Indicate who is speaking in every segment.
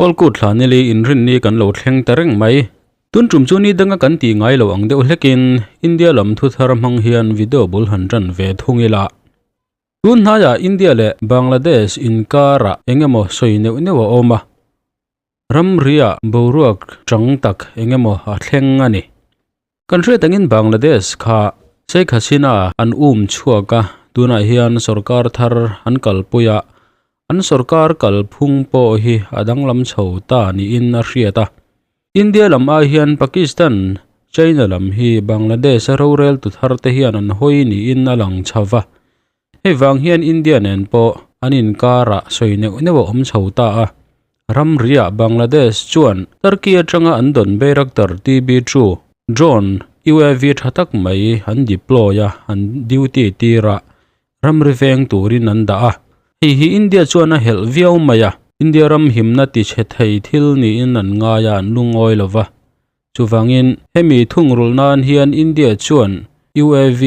Speaker 1: Kawlkut thla nili inrinni kan lo thleng ta reng mai. Tun tum chu ni danga kan tih ngai lo ang deuh hlekin India lam thu thar hmang hian video bul han tan ve thung ila. Tun hnaiah India leh Bangladesh inkarah eng emaw sawi neuh neuh a awm a. Ramriah boruak chang tak eng emaw a thleng a ni. Kan hriat angin Bangladesh kha Sheikh Hasina an um chhuak a, tunah hian sorkar thar an kalpui a, an sorkar kalphung pawh hi a danglam chho ta niin a hriat a. India lam ai hian Pakistan, China lam hi Bangladesh a roreltu thar te hian an hawi niin a lang chho va. Hei vang hian India nen pawh an inkarah sawi neuh neuh a awm chho ta a. Ramriah Bangladesh chuan Turkey atanga an dawn Bayraktar TB2 drone UAV tha tak mai an deploy a, an duty tir a. Ramri veng turin an dah a, hei hi India chuan a helh viau mai a, India ram himna ti chhe thei thil niin an ngai a, an lungawi lo va. Chuvangin, hemi thungrulh nan hian India chuan UAV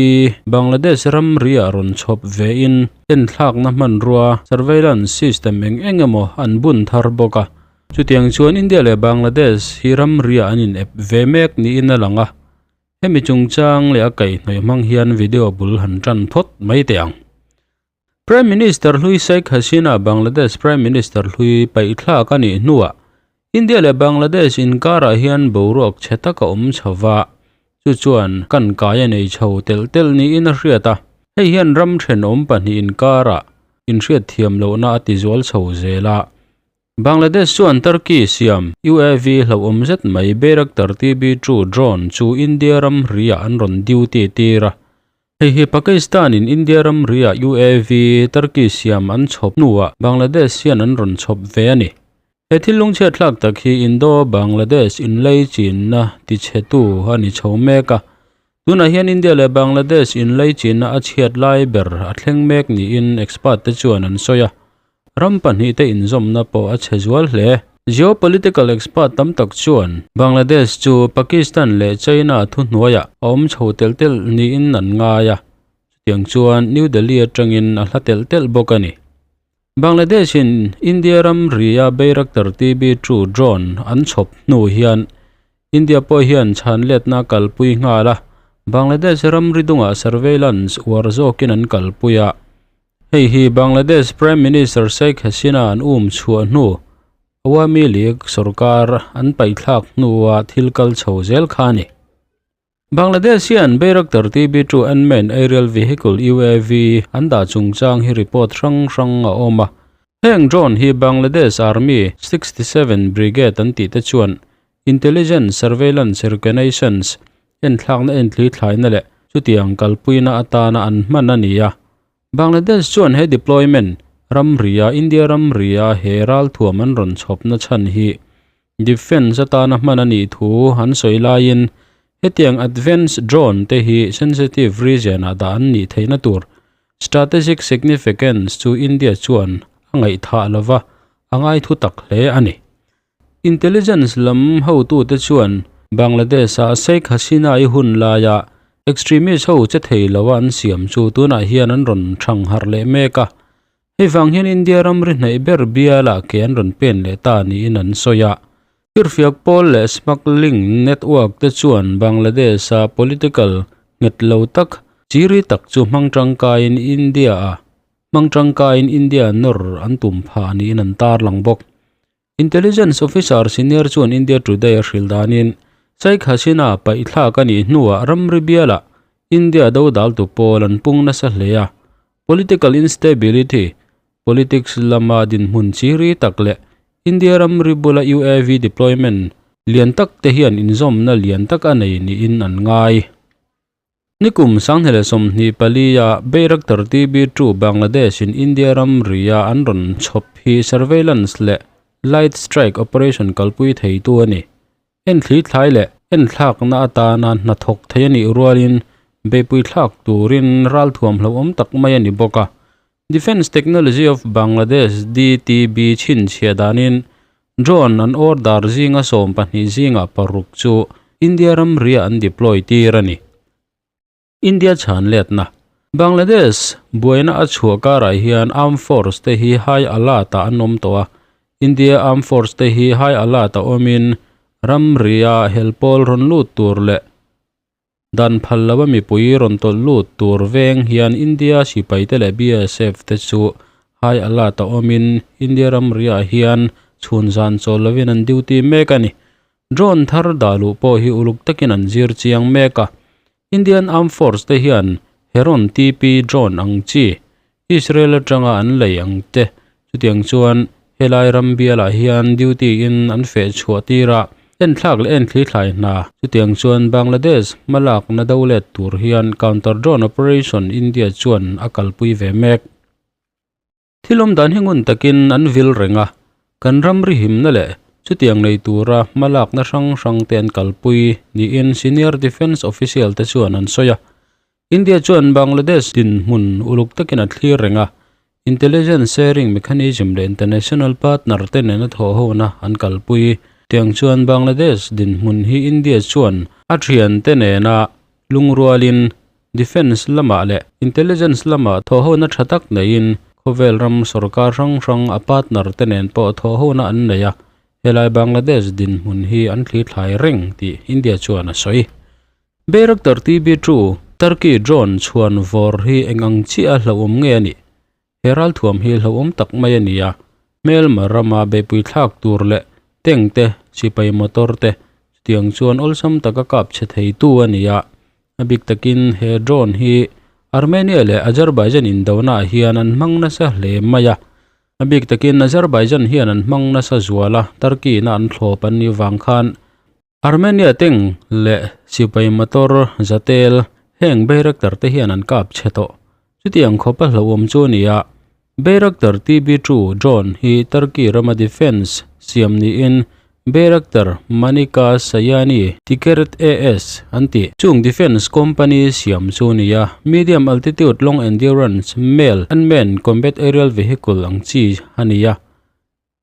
Speaker 1: Bangladesh ramriah rawn chhawp vein enthlakna hmanrua, surveillance system, eng eng emaw an bun thar bawk a. Chutiang chuan India leh Bangladesh hi ramriah an inep ve mek niin a lang a. Hemi chungchang leh a kaihhnawih hmang hian video bul han tan phawt mai teh ang. Prime Minister hlui Sheikh Hasina Bangladesh Prime Minister hlui paihthlak a nih hnuah India leh Bangladesh inkarah hian boruak chhe tak a awm chho va, chu chuan kan kai a nei chho telh telh niin a hriat a. Hei hian ram thenawm pahnih inkarah inhriatthiam lohna a tizual chho zel a. Bangladesh chuan Turkey siam UAV hlauhawm zet mai Bayraktar TB2 drone chu India ram riah an rawn duty tir a. Hei hi Pakistan-in India ram riah UAV Turkey siam an chhawp hnuah Bangladesh hian an rawn chhawp ve a ni. He thil lungchhiatthlak tak hi Indo-Bangladesh inleichinna tichhetu a ni chho mek a. Tunah hian India leh Bangladesh inleichinna a chhiat lai ber a thleng mek niin expert te chuan an sawi a. Ram pahnihte inzawmna pawh a chhe zual hle. Geopolitical expert tam tak chuan Bangladesh chu Pakistan leh China thuhnuaiah a awm chho telh telh niin an ngai a, chutiang chuan New Delhi atangin a hla telh telh bawk a ni. Bangladesh-in India ram ria Bayraktar TB2 drone an chhawp hnu hian India pawh hian chhan letna a kalpui nghal a, Bangladesh ramri dungah surveillance uar zawkin an kalpui a. Hei hi Bangladesh Prime Minister Sheikh Hasina an um chhuah hnu, Awami League sorkar an paihthlak hnua thil kal chho zel kha a ni. Bangladesh hian Bayraktar TB2 Unmanned Aerial Vehicle, UAV, an dah chungchang hi report hrang hrang a awm a. Heng drone hi Bangladesh Army 67 Brigade an tih te chuan Intelligence, Surveillance, Reconnaissance, enthlakna enthli thlaina leh chutiang kalpuina atana an hman a ni a. Bangladesh chuan he deployment ramria India ramria he ralthuam an rawn chhawpna chhan hi defence atana hman a nih thu an sawi laiin hetiang advanced drone te hi sensitive region ah dah an nih theihna tur strategic significance chu India chuan a ngaihthah lova a ngaithu tak hle a ni. Intelligence lam hotute chuan Bangladesh-a Sheikh Hasina-i hun laia extremist ho che thei loa an siam chu tunah hian an rawn thang harh leh mek a. Hei vang hian India ramri hnaih ber bialah ke an rawn pen leh ta niin an sawi a. Firfiak pawl leh smuggling network te chuan Bangladesh-a political nghet lo tak chiri tak chu hmang tangkaiin India-a hmang tangkaiin India nawr an tum phah niin an tarlang bawk. Intelligence officer senior chuan India Today a hrilh danin Sheikh Hasina paihthlak a nih hnuah ramri bialah India dodaltu pawl an pung nasa hle a. Political instability, politics lama dinhmun chiri tak leh India ramri bula UAV deployment lian tak te hian inzawmna lian tak a nei niin an ngai. Nikum 2024 a Bayraktar TB2 Bangladesh in India ramria an rawn chhawp hi surveillance leh light strike operation kalpui theitu a ni. Enthli thlai leh enthlakna atana hnathawk thei a nih rualin beihpui thlak turin ralthuam hlauhawm tak mai a ni bawk a. Defence Technology of Bangladesh, DTB, chhinchhiah danin Drone an order zinga 12 zingah paruk chu India ramria an deploy tir a ni. India chhan letna Bangladesh buaina a chhuah karah hian armed force te hi high alert ah an awm tawh a. India Armed Force te hi high alert a awmin ramria helpawl rawn lut tur leh dan phal lova mipui rawn tawlh lut tur veng hian India sipai te leh BSF te chu high alert a awmin India ramriah hian chhun zan chawl lovin an duty mek a ni. Drone thar dah luh pawh hi uluk takin an zir chiang mek a. Indian Armed Force te hian Heron TP drone ang chi Israel atanga an lei ang te chutiang chuan helai ram bialah hian duty in an feh chhuah tir a, enthlak leh enthli thlai hna chutiang chuan Bangladesh hmalakna do let tur hian counter drone operation India chuan a kalpui ve mek. Thil awm dan hi ngun takin an vil reng a, kan ramri himna leh chutiang nei tura hmalakna hrang hrang te an kalpui niin senior defence official te chuan an sawi a. India chuan Bangladesh dinhmun uluk takin a thlir reng a, intelligence sharing mechanism leh international partner te nena thawhhona an kalpui. Tiang chuan Bangladesh dinhmun hi India chuan a thiante nena lungrualin Defence lamah leh Intelligence lamah thawhhona tha tak neiin khawvel ram sorkar hrang hrang a partner te nen pawh thawhhona an nei a, helai Bangladesh dinhmun hi an thli thlai reng tih India chuan a sawi. Bayraktar TB2, Turkey drone chhuan vawr hi eng ang chiah a hlauhawm nge a nih? He ralthuam hi hlauhawm tak mai a ni a, hmelma rama beihpui thlak tur leh tank te, sipai motor te chutiang chuan awlsam taka kap chhe theitu a ni a. A bik takin he drone hi Armenia leh Azerbaijan indonaah hian an hmang nasa hle mai a. A bik takin Azerbaijan hian an hmang nasa zual a, Turkey-na an thlawp an nih vang khan Armenia tank leh sipai motor zatel heng Bayraktar te hian an kap chhe tawh. Chutiang khawp a hlauhawm chu a ni a, Bayraktar TB2 drone hi Turkey rama defence siam niin Bayraktar Manika Sayani Ticaret AS an tih. Chung defence company siam chu a ni a, medium altitude long endurance male unmanned combat aerial vehicle ang chi a ni a.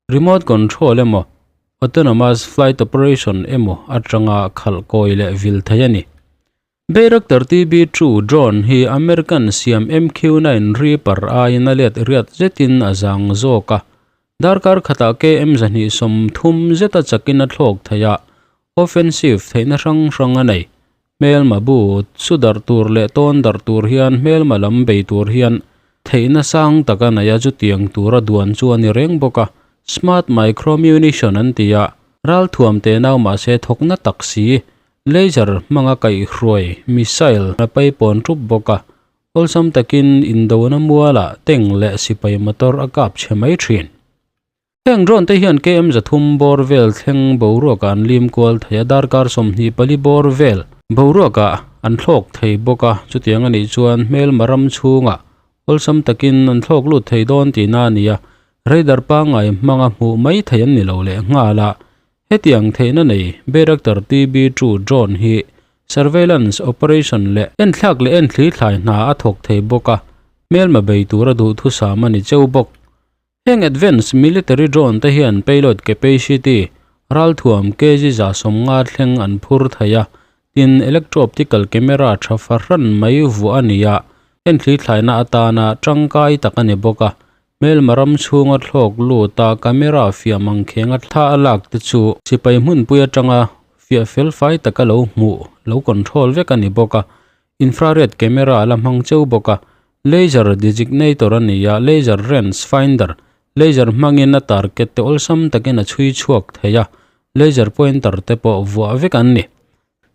Speaker 1: Remote control emaw, autonomous flight operation emaw atanga khalh kawi leh vil thei a ni. Bayraktar TB2 drone hi American siam MQ-9 Reaper aiin a let riat zetin a zang zawk a, darkar khatah KM 230 zeta chakin a thlawk thei a, offensive theihna hrang hrang a nei. Hmelma bu chu darh tur leh tawn darh tur hian hmelma lam bei tur hian theihna sang taka nei a chutiang tura duan chu a ni reng bawk a, smart micro munition an ti a, ralthuam te nau mahse thawkna tak si, laser hmanga kaihhruai missile a paipawn thup bawk a, awlsam takin indona mualah tank leh sipai motor a kap chhe mai thin. Heng drone te hian KM 300 bawr vel thleng boruakah an lim kual thei a, darkar 24 bawr vel boruakah an thlawk thei bawk a, chutiang a nih chuan hmelma ram chhungah awlsam takin an thlawk lut thei dawn tihna a ni a, radar pangngai hmanga hmuh mai thei an ni lo leh nghal a, hetiang theihna nei Bayraktar TB2 drone hi surveillance operation leh enthlak leh enthli thlai hna a thawk thei bawk a, hmelma bei tura duhthusam a ni cheu bawk. Heng advance military drone te hian payload capacity ralthuam kg 150 thleng an phur thei a, tin electro-optical camera tha fahran mai vuah a ni a, enthli thlaina atana tangkai tak a ni bawk a, hmelma ram chhunga thlawk lut a camera fiah mangkhenga thla a lak te chu sipai hmunpui atanga fiah fel fai taka lo hmuh lo control vek a ni bawk a, infrared camera a la hmang cheu bawk a, Laser designator a ni a, laser range finder, laser hmangin a target te awlsam takin a chhui chhuak thei a, laser pointer te pawh vuah vek an ni.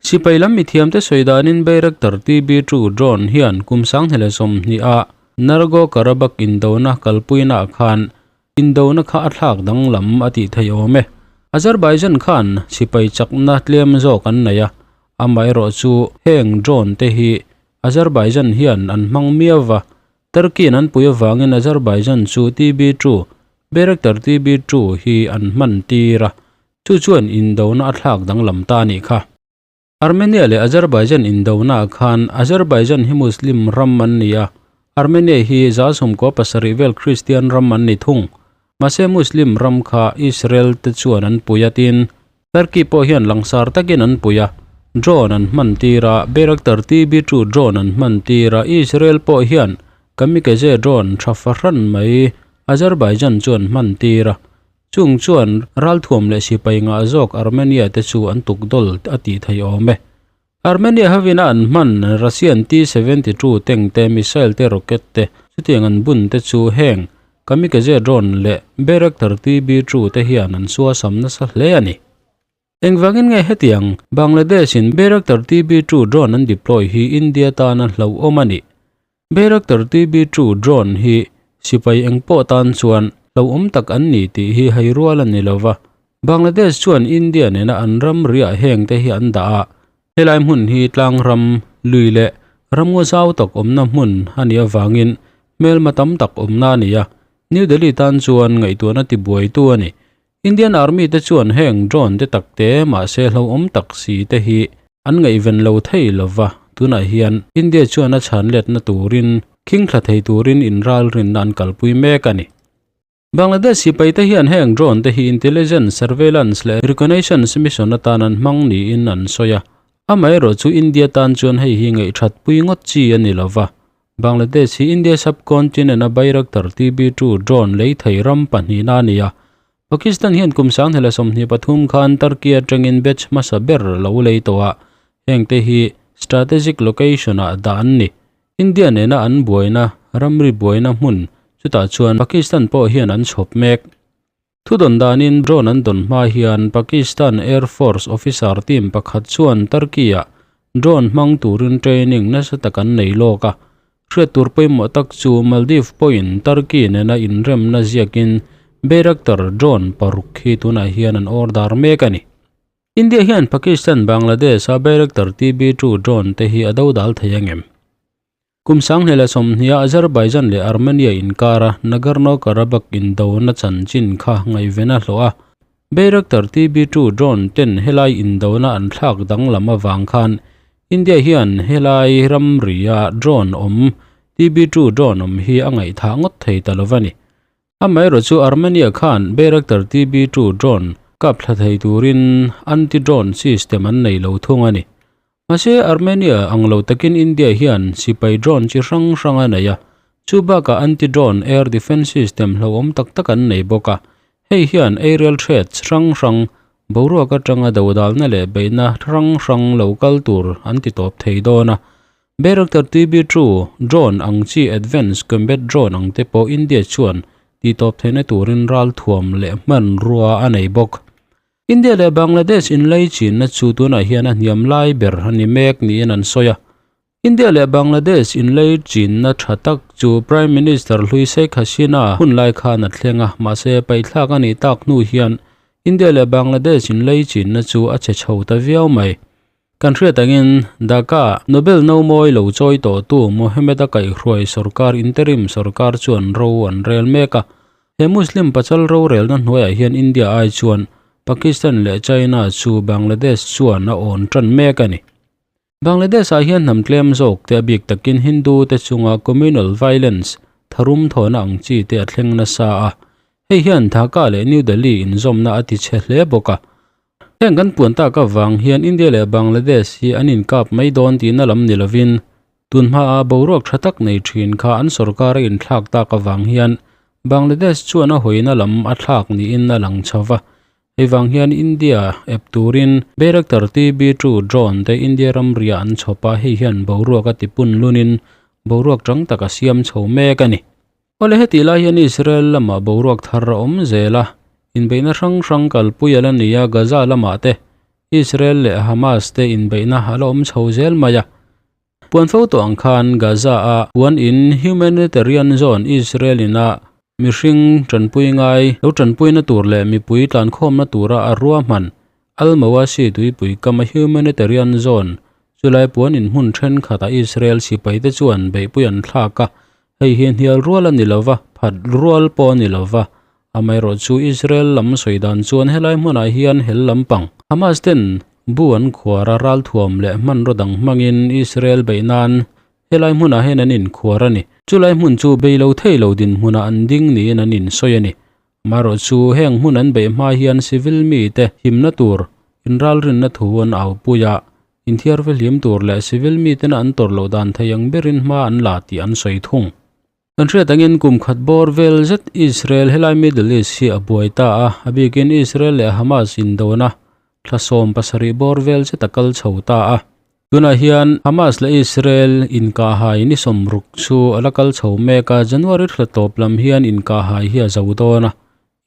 Speaker 1: Sipai lam mithiamte sawi danin Bayraktar TB2 drone hian kum 2020 a Nargo-Karabakh indona kalpuinaah khan indona kha a thlak danglam a tih theih awm e. Azerbaijan khan sipai chakna tlem zawk an nei a, amaherawh chu heng drone te hi Azerbaijan hian an hmang miau va, Turkey-in an pui avangin Azerbaijan chu TB2, Bayraktar TB2 hi an hman tir a, chu chuan indona a thlak danglam ta a nih kha. Armenia leh Azerbaijan indonaah khan Azerbaijan hi Muslim ram an ni a, Armenia hi 97 vel Kristian ram an ni thung. Mahse Muslim ram kha Israel te chuan an pui a tin, Turkey pawh hian langsar takin an pui a, drone an hman tir a, Bayraktar TB2 drone an hman tir a, Israel pawh hian kamikaze drone tha fahran mai Azerbaijan chu an hman tir a. Chung chuan ralthuam leh sipai ngah zawk Armenia te chu an tukdawl a tih theih awm e. Armenia hovina an hman Russian T-72 tank te, missile te, rocket te chutiang an bun te chu heng kamikaze drone leh Bayraktar TB2 te hian an suasam nasa hle a ni. Engvangin nge hetiang Bangladesh in Bayraktar TB2 drone an deploy hi India tana hlauhawm a nih? Bayraktar TB2 drone hi sipai engpawh tan chuan hlauhawm tak an ni tih hi hai rual a ni lo va. Bangladesh chuan India nena an ram riah heng te hi an dah a, helai hmun hi tlang ram, lui leh ramngaw zau tak awmna hmun a nih avangin hmelma tam tak awmna a ni a, New Delhi tan chuan ngaihtuahna tibuaitu a ni. Indian Army te chuan heng drone te tak te mahse hlauhawm tak si te hi an ngaihven lo thei lova, tunah hian India chuan a chhan letna turin khing thla thei turin inralrinna an kalpui mek a ni. Bangladesh sipai te hian heng drone te hi intelligence, surveillance leh reconnaissance mission atan an hmang niin an sawi a, amaherawh chu India tan chuan hei hi ngaihthatpui ngawt chi a ni lova, Bangladesh hi India subcontinent a Bayraktar TB2 drone lei thei ram pahnihna a ni a. Pakistan hian kum 2023 khan Turkey atangin batch hmasa ber lo lei tawh a, hengte hi strategic location ah dah an ni. India nena an buaina, ramri buaina hmun chutah chuan Pakistan pawh hian an chhawp mek. Thudawn danin drone an dawn hma hian Pakistan Air Force officer team pakhat chuan Turkey-ah drone hmang turin training nasa tak an nei lawk a. Hriat tur pawimawh tak chu Maldives pawhin Turkey nena inremna ziakin Bayraktar drone paruk hi tunah hian an order mek a ni. India hian Pakistan Bangladesh-a Bayraktar TB2 drone te hi a dodal thei angem? Kum 2020 Azerbaijan leh Armenia inkara Nagorno-Karabakh indona chanchin kha ngaihven a hlawh a. Bayraktar TB2 drone ten helai indona an thlak danglam avang khan India hian helai ramria drone awm TB2 drone awm hi a ngaihthah ngawt thei ta lo va ni. Amaherawh chu Armenia khan Bayraktar TB2 drone kap thla thei turin anti-drone system an nei lo thung a ni. Mahse Armenia ang lo takin India hian sipai drone chi hrang hrang a nei a, chu bakah anti-drone air defence system hlauhawm tak tak an nei bawk a. Hei hian aerial threats hrang hrang, boruak atanga dodalna leh beihna hrang hrang lo kal tur an ti tawp thei dawn a. Bayraktar TB2 drone ang chi advance combat drone ang te pawh India chuan tihtawp theihna turin ralthuam leh hmanrua a nei bawk. India leh Bangladesh inlei chinna chu tunah hian a hniam lai ber a ni mek niin an sawi a. India leh Bangladesh inlei chinna tha tak chu Prime Minister hlui Sheikh Hasina hun lai khan a thleng a, mahse paihthlak a nih tak hnu hian India leh Bangladesh inlei chinna chu a che chho ta viau mai. Kan hriat angin Dhaka Nobel no mawi lo chawi tawhtu Mohammed-a kaihhruai sorkar interim sorkar chuan ro an rel mek a. He Muslim pachal rorelna hnuaiah hian India ai chuan Pakistan leh China chu Bangladesh chuan a awn tan mek a ni. Bangladesh-ah hian hnam tlem zawk te a bik takin Hindu te chunga communal violence tharum thawhna ang chi te a thleng nasa a. Hei hian Dhaka leh New Delhi inzawmna a tichhe hle bawk a. Heng kan puan tak avang hian India leh Bangladesh hi an inkap mai dawn tihna lam ni lovin, tun hmaa boruak tha tak nei thin kha an sorkar a inthlak tak avang hian Bangladesh chuan a hawina lam a thlak niin a lang chho va. Hei vang hian India ep turin Bayraktar TB2 drone te India ramriah an chhawp a, hei hian boruak a tipun lunin boruak tang tak a siam chho mek a ni. Awle hetih lai hian Israel lamah boruak thar a awm zel a, inbeihna hrang hrang kalpui a la ni a, Gaza lamah te Israel leh Hamas te inbeihna a la awm chho zel mai a. Puan fo tawh ang khan Gaza a puan in humanitarian zone Israel in a mihring tanpui ngai lo tanpuina tur leh mipui tlankhawmna tura a ruahman Al-Mawasi tuipui kama humanitarian zone chulai puan in hmun thenkhatah Israel sipaite chuan beihpui an thlak a, Hei hi hnial rual a ni lo va, phat rual pawh a ni lo va. Amaherawh chu Israel lam sawi dan chuan helai hmunah hian hel lampang Hamas ten bu an khuar a, ralthuam leh hmanraw dang hmangin Israel beih nan helai hmunah hian an inkhuar a ni. Chulai hmun chu bei lo thei lo dinhmunah an ding niin an insawi a ni. Amaherawh chu heng hmun an beih hma hian civil mite himna tur inralrinna thu an aupui a, Inthiar fihlim tur leh civil mitena an tawrh loh dan thei ang berin hma an la tih an sawi thung. Kan hriat angin kum khat bawr vel zet Israel helai Middle East hi a buai ta a, a bikin Israel leh Hamas indona thla 17 bawr vel zet a kal chho ta a. Tunah hian Hamas leh Israel inkahhai ni 60 chu a la kal chho mek a, January thla tawp lam hian inkahhai hi a zo dawn a.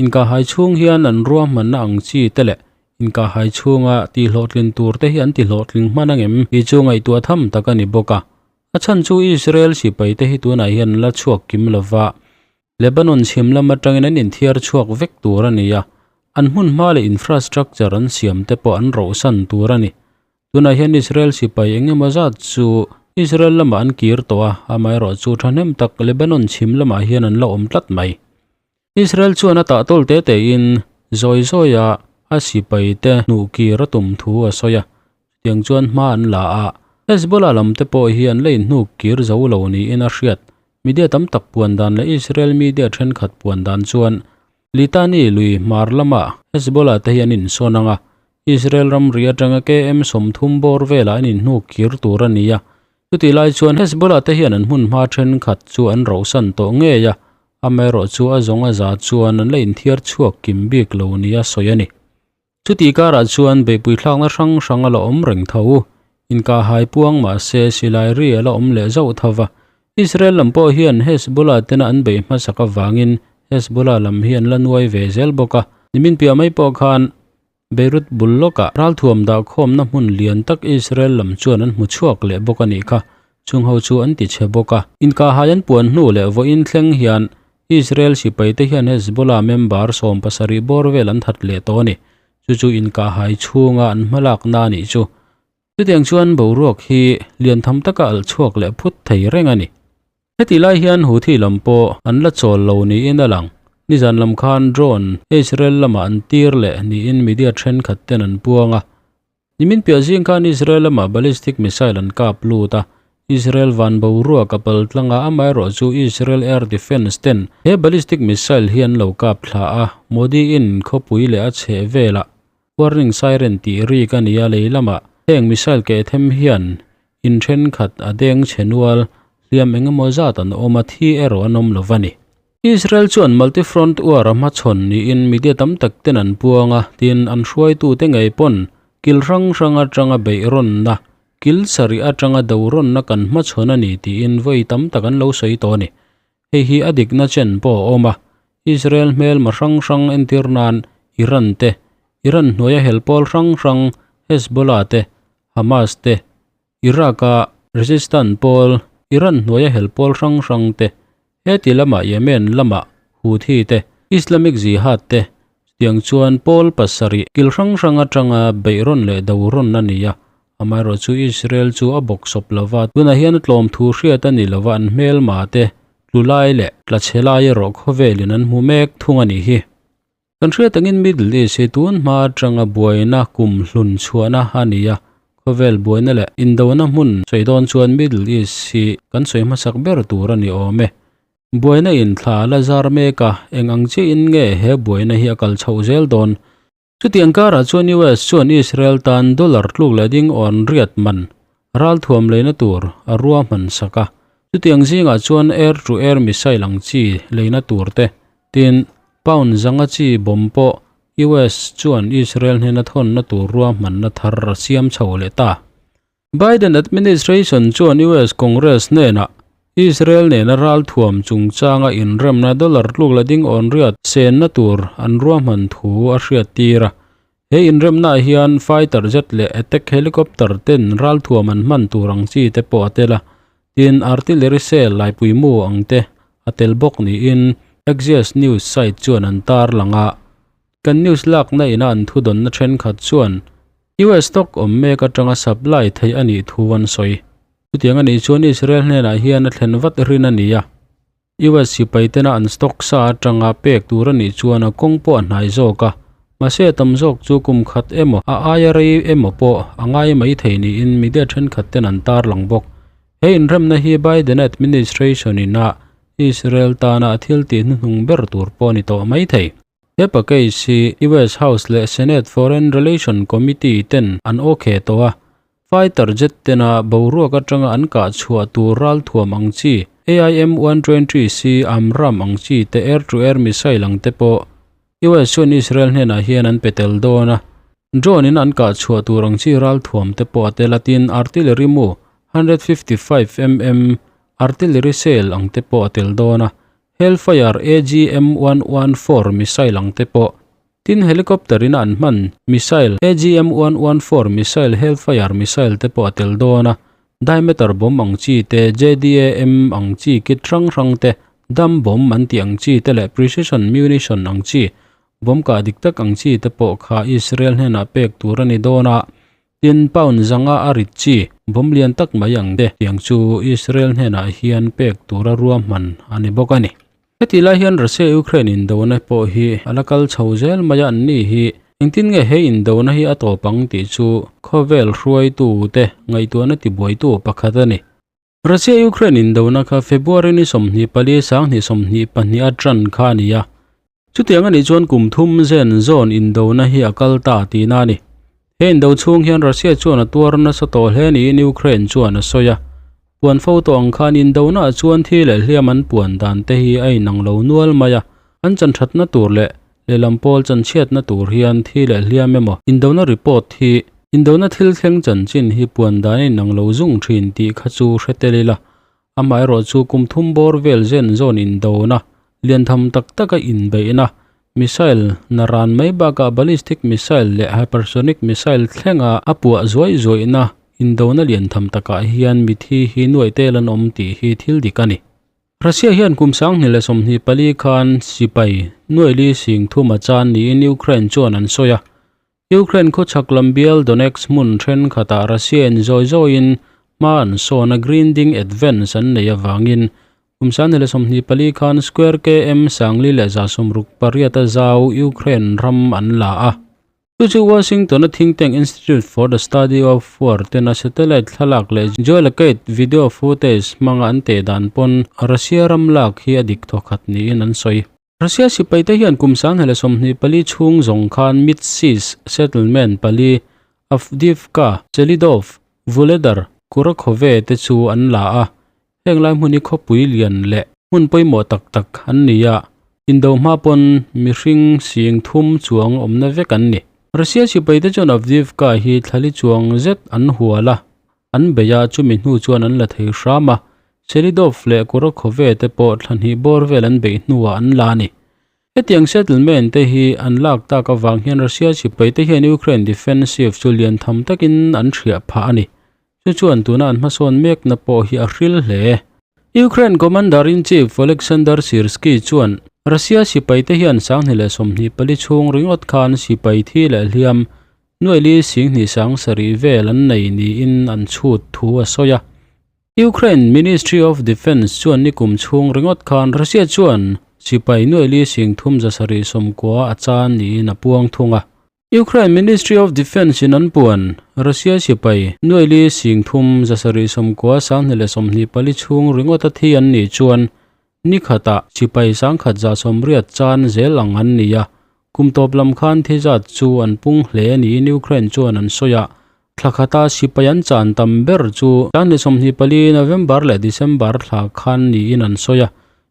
Speaker 1: Inkahhai chhung hian an ruahmanna ang chi te leh inkahhai chhunga tihhlawhtlin tur te hi an tihlawhtling hman angem tih chu ngaihtuah tham tak a ni bawk a. A chhan chu Israel sipai te hi tunah hian an la chhuak kim lova, Lebanon chhim lam atangin an inthiar chhuak vek tur a ni a, an hmun hma leh infrastructure an siam te pawh an rohsan tur a ni. Tunah hian Israel sipai eng emaw zat chu Israel lamah an kir tawh a, amaherawhchu thahnem tak Lebanon chhim lamah hian an la awm tlat mai. Israel chuan a tah tawl te tein zawi zawia a sipai te hnuh kir a tum thu a sawi a, chutiang chuan hma an la a. Hezbollah lam te pawh hi an la inhnuk kir zo lo niin a hriat. Media tam tak puan dan leh Israel media thenkhat puan dan chuan Litani lui hmar lamah Hezbollah te hi an insawn ang a, Israel ramri atanga KM 30 bawr velah an inhnuk kir tur a ni a. Chutih lai chuan Hezbollah te hian an hmun hma thenkhat chu an rohsan tawh ngei a, amaherawh chu a zawng a za chuan an la inthiar chhuak kim bik lo nia sawi a ni. Chutih karah chuan beihpui thlakna hrang hrang a la awm reng tho. Inkahhai puang mahse silai ri a la awm leh zauh tho va. Israel lam pawh hian Hezbollah tena an beih hmasak avangin Hezbollah lam hi an la nuai ve zel bawk a. Nimin piah mai pawh khan Beirut bul lawkah ralthuam dahkhawmna hmun lian tak Israel lam chuan an hmu chhuak leh bawk a nih kha. Chung ho chu an ti chhe bawk a. Inkahhai an puan hnu leh vawiin thleng hian Israel sipaite hian Hezbollah member 70 bawr vel an that leh tawh a ni. Chu chu inkahhai chhunga an hmalakna a nih chu. Chutiang chuan boruak hi lian tham taka alh chhuak leh phut thei reng a ni. Heti lai hian Houthi lam pawh an la chawl lo niin a lang. Nizan lam khan drone Israel lamah an tir leh niin media thenkhat ten an puang a. Nimin piah zing khan Israel lamah ballistic missile an kap lut a. Israel van boruak a pal tlang a, amaherawh chu Israel air defence ten he ballistic missile hi an lo kap thla a. Modi in khawpui leh a chheh velah warning siren tih rik a ni a, lei lamah heng missile keh them hian In thenkhat a deng chhe nual, hliam eng emaw zat an awm a, thi erawh an awm lo va ni. Israel chuan multi-front war a hmachhawn niin media tam tak ten an puang a, tin an hruaitute ngei pawn kil hrang hrang atanga beih rawnna, kil sarih atanga do rawnna kan hmachhawn a ni tiin vawi tam tak an lo sawi tawh a ni. Hei hi a dikna chen pawh a awm a, Israel hmelma hrang hrang entir nan Iran te, Iran hnuaia helpawl hrang hrang Hezbollah te, Hamas te, Iraq-a resistance pawl Iran hnuaia helpawl hrang hrang te, heti lamah Yemen lamah Houthi te, Islamic Jihad te, chutiang chuan pawl pasarih kil hrang hrang atanga beih rawn leh do rawn a ni a. Amaherawh chu Israel chu a bawk sawp lova, tunah hian a tlawm thu hriat a ni lova an hmelma te tlu lai leh tla chhe lai erawh khawvelin an hmu mek thung a nih hi. Kan hriat angin Middle East hi tun hma atanga buaina kum hlun chhuahna a ni a, khawvel buaina leh indona hmun sawi dawn chuan Middle East hi kan sawi hmasak ber tur a ni awm e. Buaina in thla a la zar mek a, eng ang chiahin nge he buaina hi a kal chhoh zel dawn? Chutiang karah chuan US chuan Israel tan dollar tluk leh ding awn riat man ralthuam leina tur a ruahman sak a. Chutiang zingah chuan air-to-air missile ang chi leina tur te, tin pound zanga chi bomb pawh US chuan Israel hnena thawnna tur ruahmanna thar a siam chho leh ta. Biden administration chuan US Congress hnenah Israel nena ralthuam chungchanga inremna dollar tluk la ding awn riat senna tur an ruahman thu a hriat tir a. He inremnaah hian fighter jet leh attack helicopter ten ralthuam an hman tur ang chi te pawh a tel a, tin artillery shell laipui mu ang te a tel bawk niin Axios news site chuan an tarlang a. Kan news lakna ina an thudawnna thenkhat chuan US stock awm mek atanga supply theih a nih thu an sawi. Chutiang a nih chuan Israel hnenah hian a thlen vat rin a ni a. US sipai tena an stock sa atanga pek tur a nih chuan a kawng pawh a hnai zawk a. Mahse a tam zawk chu kum khat emaw a aia rei emaw pawh a ngai mai thei niin media thenkhat ten an tarlang bawk. He inremna hi Biden administration ina Israel tana a thil tih hnuhnung ber tur pawh a ni tawh mai thei. He package hi US House leh Senate Foreign Relation Committee ten an okay tawh a, fighter jet tena boruak atanga an kah chhuah tur ralthuam ang chi. AIM-120C Amram ang chi te air-to-air missile ang te pawh US chuan Israel hnenah hian an pe tel dawn a. Drone in an kah chhuah tur ang chi ralthuam te pawh a tel a tin artillery mu 155 mm artillery shell ang te pawh a tel dawn a. Hellfire AGM-114 missile ang te pawh Tin, helicopter in a an hman missile AGM-114 missile Hellfire missile te pawh a tel dawn a, diameter bomb ang chi te, JDAM ang chi kit hrang hrang te, dumb bomb an tih ang chi te leh precision munition ang chi bomb kah dik tak ang chi te pawh kha Israel hnenah pek tur a ni dawn a. Tin, pound zanga a rit chi bomb lian tak mai ang te tiang chu Israel hnenah hian pek tura ruahman a ni bawk a ni. Heti lai hian Russia-Ukraine indona pawh hi a la kal chho zel mai a, anni hi engtin nge he indona hi a tawp ang tih chu khawvel hruaitute ngaihtuahna tibuaitu pakhat a ni. Russia-Ukraine indona kha February ni 24 sanghnih 22 a tan kha a ni a, chutiang a nih chuan kum thum zen zawn indona hi a kal ta tihna a ni. He indo chhung hian Russia chuan a tuar nasa tawh hle niin Ukraine chuan a sawi a, Puan fo tawh ang khan indona ah chuan thi leh hliam an puan dan te hi a inang lo nual mai a, an chanthatna tur leh lehlam pawl chanchhiatna tur hian thi leh hliam emaw indona report hi indona thil thleng chanchin hi puan dan a inang lo zung thin tih kha chu hre tel ila. Amaherawh chu kum thum bawr vel zen zawn indona lian tham tak taka inbeihna missile naran mai bakah ballistic missile leh hypersonic missile thlenga a puah zuai zuaihna indona lian tham takah hian mithi hi nuaih tel an awm tih hi thil dik a ni. Russia hian kum 2024 khan sipai nuaili sing thuma chan niin Ukraine chuan an sawi a. Ukraine khawchhak lam bial Donetsk hmun thenkhatah Russia in zawi zawiin hma an sawn a, grinding advance an nei avangin kum 2024 khan square km 4,168 a zau Ukraine ram an la a. Chu chu Washington-a think tank Institute for the Study of War tena satellite thlalak leh geolocate video footage hmanga an teh dan pawn Russia ram lak hi a dik thawkhat niin an sawi. Russia sipaite hian kum 2024 chhung zawng khan Mid-Seas settlement pali Avdiivka, Selidov, Vuhledar, Kurakhove te chu an la a, heng lai hmun hi khawpui lian leh hmun pawimawh tak tak an ni a, indo hma pawn mihring sing thum chuang awmna vek an ni. Russia sipaite chuan Avdiivka hi thlali chuang zet an hual a, An bei a, chumi hnu chuan an la thei hram a, Selidov leh Kurakhove te pawh thla hnih bawr vel an beih hnuah an la a ni. Hetiang settlement te hi an lak tak avang hian Russia sipai te hian Ukraine defensive chu lian tham takin an hriah phah a ni. Chu chuan tuna an hmasawn mekna pawh hi a hril hle. Ukraine Commander-in-Chief Oleksandr Syrskyi chuan Russia sipai te hian 2024 chhung ringawt khan sipai thi leh hliam Nuaili Singhnih Sangsarih vel an nei niin an chhut thu a sawi a. Ukraine Ministry of Defence chuan nikum chhung ringawt khan Russia chuan sipai Nuaili Sing thum zasarih sawmkua a chan niin a puang thung a. Ukraine Ministry of Defence in an puan Russia sipai Nuaili Sing thum zasarih sawmkua sanghnih leh 24 chhung ringawt a thi an nih chuan Ni khatah sipai sangkhat za sawmriat chan zel ang an ni a, kum tawp lam khan thi zat chu an pung hle niin Ukraine chuan an sawi a, thla khata sipai an chan tam ber chu tan ni 24 November leh December thla khan niin an sawi a,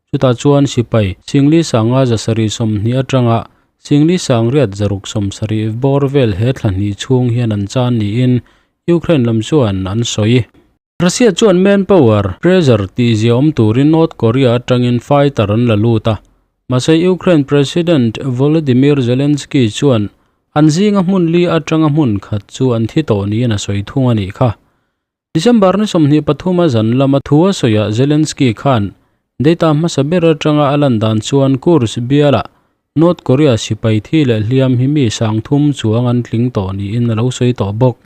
Speaker 1: chutah chuan sipai singli sanga zasarih 20 atanga singli sangriat zaruk 70 bawr vel he thla hnih chhung hian an chan niin Ukraine lam chuan an sawi. Russia chuan manpower pressure tih ziaawm turin North Korea atangin fighter an la lut a, mahse Ukraine President Volodymyr Zelensky chuan an zinga hmun li atanga hmun khat chu an thi tawh niin a sawi thung a nih kha. December ni 23 a zan lama thu a sawiah Zelensky khan data hmasa ber atanga a lan dan chuan Kursk bialah North Korea sipai thi leh hliam hi mi sangthum chuang an tling tawh niin a lo sawi tawh bawk.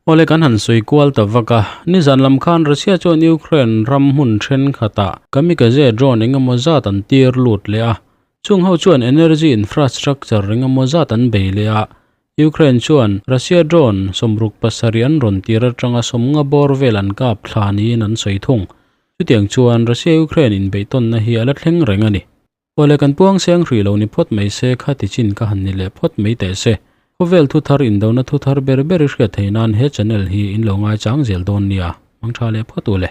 Speaker 1: Awle kan han sawi kual ta vak a, nizan lam khan Russia chuan Ukraine ram hmun thenkhatah kamikaze drone engemaw zat an tir lut leh a, chung ho chuan energy infrastructure engemaw zat an bei leh a, Ukraine chuan Russia drone 67 an rawn tir atanga 50 bawr vel an kap thla niin an sawi thung. Chutiang chuan Russia-Ukraine inbeihtawnna hi a la thleng reng a ni. Awle kan puang seng hrih lo ni phawt mai se kha ti chin ka han ni leh phawt mai teh se. Khawvel thu thar indona thu thar ber ber i hriat theih nan he channel hi in lo ngaichang zel dawn nia. Mangtha leh phawt u le.